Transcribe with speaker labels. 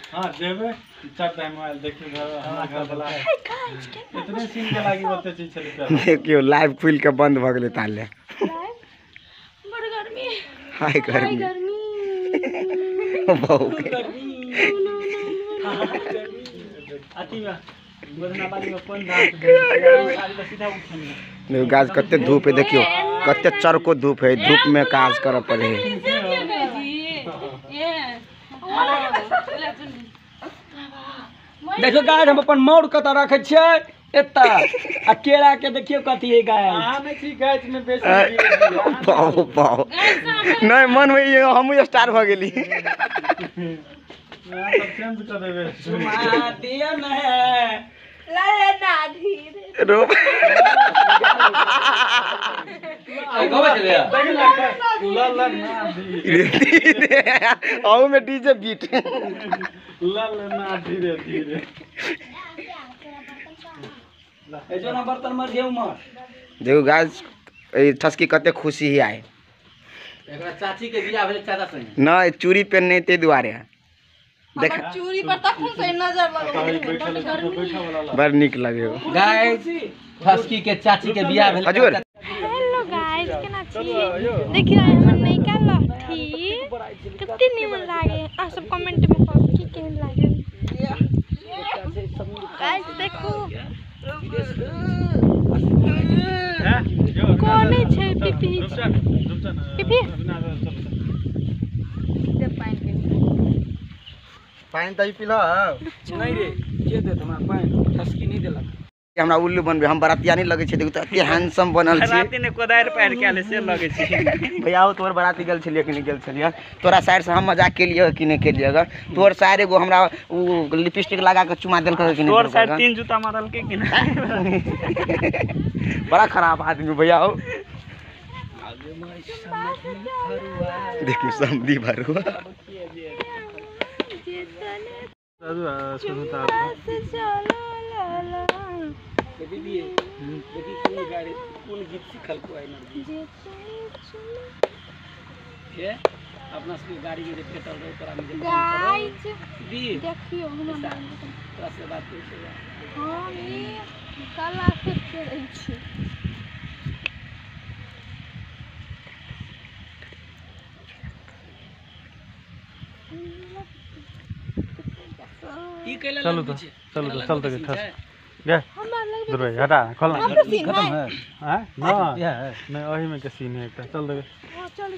Speaker 1: हां जेबे चार टाइम मोबाइल देखियो घर घर वाला इतने सीन के लागी बोलते चीज छले।
Speaker 2: देखियो लाइव खुल के बंद भ गेलै ताले।
Speaker 3: बड़ गर्मी।
Speaker 2: हाय गर्मी बहुत
Speaker 4: गर्मी। अथी में गोदना बाली में कोन धान सीधा उठने
Speaker 2: गाज कते धूप है देखियो, कते चरको धूप है, धूप में काज करऽ पड़े है।
Speaker 4: देखियो गाय हम अपन मौर कतऽ रखै छियै एतऽ, आ केरा के देखियो कथी है गाय।
Speaker 1: अहाँ नहि छी गाछ में बेसी।
Speaker 2: बाओ बाओ नहीं मन में हमहूँ स्टार भ गेली।
Speaker 1: सब चेंज कर देबे।
Speaker 4: चुमा दिया न है
Speaker 3: ला धीरे
Speaker 2: रोप
Speaker 1: ला ला ना धीरे
Speaker 2: अहू में डीजे बीट।
Speaker 1: ला ला ना धीरे धीरे।
Speaker 4: ए जो ना बर्तन मर गेहूं मर।
Speaker 2: देखो गाइस ठसकी कते खुशी ही आए।
Speaker 5: एकरा चाची के बियाह भेलै चाचा संगे
Speaker 2: न चूड़ी पेनने ते दुआरे देख
Speaker 3: चूड़ी पर तखन से नजर लगल
Speaker 2: बड़ निक लगे।
Speaker 5: गाइस ठसकी के चाची के बियाह भेलै।
Speaker 2: हजूर
Speaker 3: हेलो गाइस केना छी? देखियो हमर नयका लहठी कते नीमन लागे। अहाँ सब कमेंट में कहू कि केहन लागे। गाइस देखू कोने छै पिपी पिपी
Speaker 2: पानि त पीला
Speaker 4: नहीं रे के देत हमरा पानि ठसकी नहीं देलक।
Speaker 2: हमरा उल्लू बनबे हम बरातिया नहीं लगे छै। देखू त एते हैंडसम बनल छी।
Speaker 4: बराती ने कोदारि पारि के आले से लगे छै।
Speaker 2: भैया हो तोर बराती गेल छलियै कि नहीं गेल छलियै? तोरा साइड से हम मजाक केलियै कि नहीं केलियै? अगर तोर साइड एगो हमरा उ लिपस्टिक लगा के चुमा देलक कि नहीं?
Speaker 4: तोर साइड 3 जूता मारलकै कि नहीं?
Speaker 2: बड़ा खराब आदमी भैया हो। देखियो समधी भरुआ
Speaker 4: दीदी देखी कोन गाड़ी कोन गीत सिखल को आई के अपना सब गाड़ी में जे पेट्रोल रहे तोरा में जे
Speaker 3: गाइस
Speaker 4: दी
Speaker 3: देखियो हमरा
Speaker 4: तोरा से बात करै छै।
Speaker 3: हम ई कला से करै छी।
Speaker 4: ई कैला
Speaker 1: चलू तो चलू तो चल तो ठस गए दुर्वे हटा खोल ना
Speaker 3: खत्म
Speaker 1: है। हां नहीं नहीं ओही में के सीन है एकटा चल देबे।
Speaker 3: हां चल।